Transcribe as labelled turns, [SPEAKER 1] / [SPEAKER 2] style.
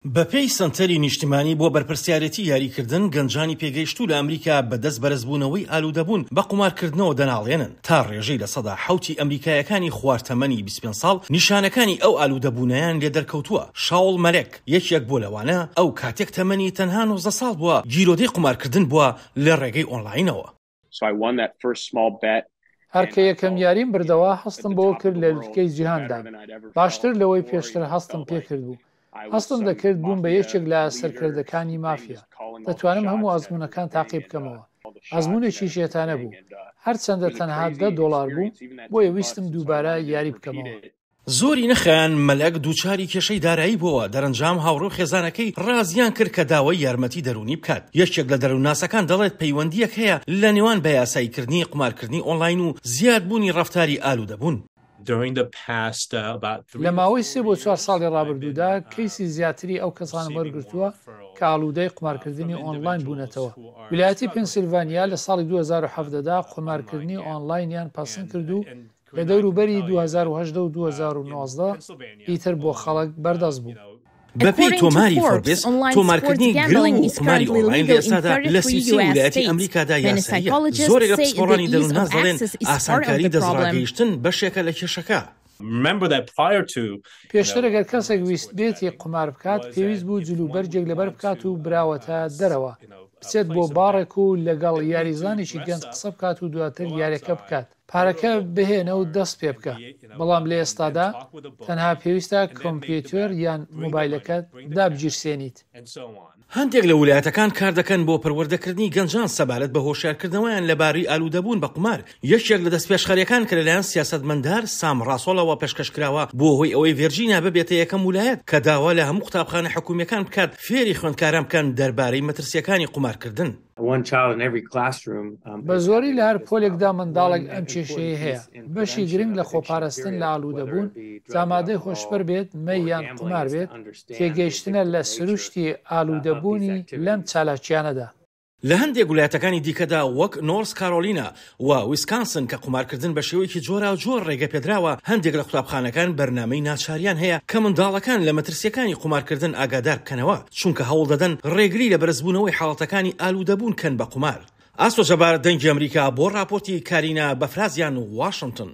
[SPEAKER 1] بەپێی سەنتەری نیشتیمانی بۆ بەرپرسیارێتی یاریکردن، گەنجانی پێگەیشتوو لە ئەمریکا بەدەست بەرزبوونەوەی ئالوودەبوون بە قومارکردنەوە دەناڵێنن، تا ڕێژەی 7% ی ئەمریکایەکانی خوار تەمەنی 25 ساڵ نیشانەکانی ئەو ئالوودەبوونەیان لێدەرکەوتووە. شاوڵ مەلێک یەکێک بووە لەوانە، ئەو کاتێک تەمەنی تەنها 19 ساڵ بووە گیرۆدەی قومارکردن بووە لە ڕێگەی ئۆنلاینەوە.
[SPEAKER 2] هەر کە یەکەم یاریم بردەوە هەستم بەوە کرد لە لوتکەی جیهاندام، باشتر لەوەی پێشتر هەستم پێکردبوو، هەستم دەکرد بووم بە یەکێک لە سەرکردەکانی مافیا، دەتوانم هەموو ئەزموونەکان تاقی بکەمەوە، ئەزموونێکی شێتانە بوو، هەرچەندە تەنها دە دۆڵار بوو، بۆیە ویستم دووبارە یاری بکەمەوە.
[SPEAKER 1] زۆری نەخایاند مەلەک دووچاری کێشەی دارایی بۆوە، دەرەنجام هاوڕێ و خێزانەکەی ڕازیان کرد کە داوای یارمەتی دەروونی بکات. یەکێک لە دەروونناسەکان دەڵێت پەیوەندییەک هەیە لە نێوان بە یاساییکردنی قومارکردنی ئۆنلاین و زیادبوونی ڕەفتاری ئالوودەبوون.
[SPEAKER 2] لە ماوەی سێ بۆ چوار ساڵی ڕابردوودا کەیسی زیاتری ئەو کەسانەم وەرگرتووە کە ئاڵوودەی قومارکردنی ئۆنلاین بوونەتەوە. ویلایەتی پێنسیلڤانیا لە ساڵی 2017 دا قومارکردنی ئۆنلاینیان پەسند کرد و لە دەوروبەری 2018 و 2019 ئیتر بۆ خەڵک بەردەست بوو.
[SPEAKER 1] بەپێی تۆماری فۆربس، تۆمارکردنی گرەو و قوماری ئۆنلاین لە ئێستادا لە 33 ویلایەتی ئەمریکادا یاساییە. زۆرێک لە پسپۆڕانی دەروونناس دەڵێن ئاسانکاری دەستڕاگەیشتن بەشێکە لە کێشەکە.
[SPEAKER 2] پێشتر ئەگەر کەسێک ویستبێتی قومار بکات، پێویست بوو جلوبەرگێک لەبەر بکات و براوەتە دەرەوە، بچێت بۆ باڕێک و لەگەڵ یاریزانێکی گەنج قسە بکات و دواتر یارییەکە بکات. پارەکە بهێنە و دەست پێ بکە، بەڵام لە ئێستادا تەنها پێویستە کۆمپیوتێر یان مۆبایلەکەت دابگیرسێنیت.
[SPEAKER 1] هەندێک لە ولایەتەکان کاردەکەن بۆ پەروەردەکردنی گەنجان سەبارەت بە هۆشیارکردنەوەیان لەبارەی ئالوودەبوون بە قومار، یەکێک لە دەستپێشخەرییەکان کە لەلایەن سیاسەتمەندار سام ڕاسۆڵەوە پێشکەشکراوە بووە هۆی ئەوەی ڤێرجینیا ببێتە یەکەم ولایەت کە داوا لە هەموو قوتابخانە حکومییەکان بکات فێری خوێندکاران بکەن دەربارەی مەترسییەکانی قومارکردن.
[SPEAKER 2] بەزۆری لە هەر پۆلێکدا منداڵێک ئەم کێشەیەی هەیە، بەشی گرنگ لە خۆپارستن لە ئالوودەبوون، جا مادەی هۆشبەر بێت، مەی یان قومار بێت، تێگەیشتنە لە سروشتی ئالوودەبوونی لەم چالاکییانەدا.
[SPEAKER 1] لە هەندێک ولایەتەکانی دیکەدا وەک نۆرس کارۆلینا و ویسکانسن کە قومارکردن بە شێوەیەکی جۆراوجۆر ڕێگەپێدراوە، هەندێک لە قوتابخانەکان بەرنامەی ناچاریان هەیە کە منداڵەکان لە مەترسییەکانی قومارکردن ئاگادار بکەنەوە، چونکە هەوڵدەدەن ڕێگری لە بەرزبوونەوەی حاڵەتەکانی ئالوودەبوون کەن بە قومار. ئاسۆ جەبار، دەنگی ئەمریکا، بۆ ڕاپۆرتی کارینا بەفرازیان، واشنتن.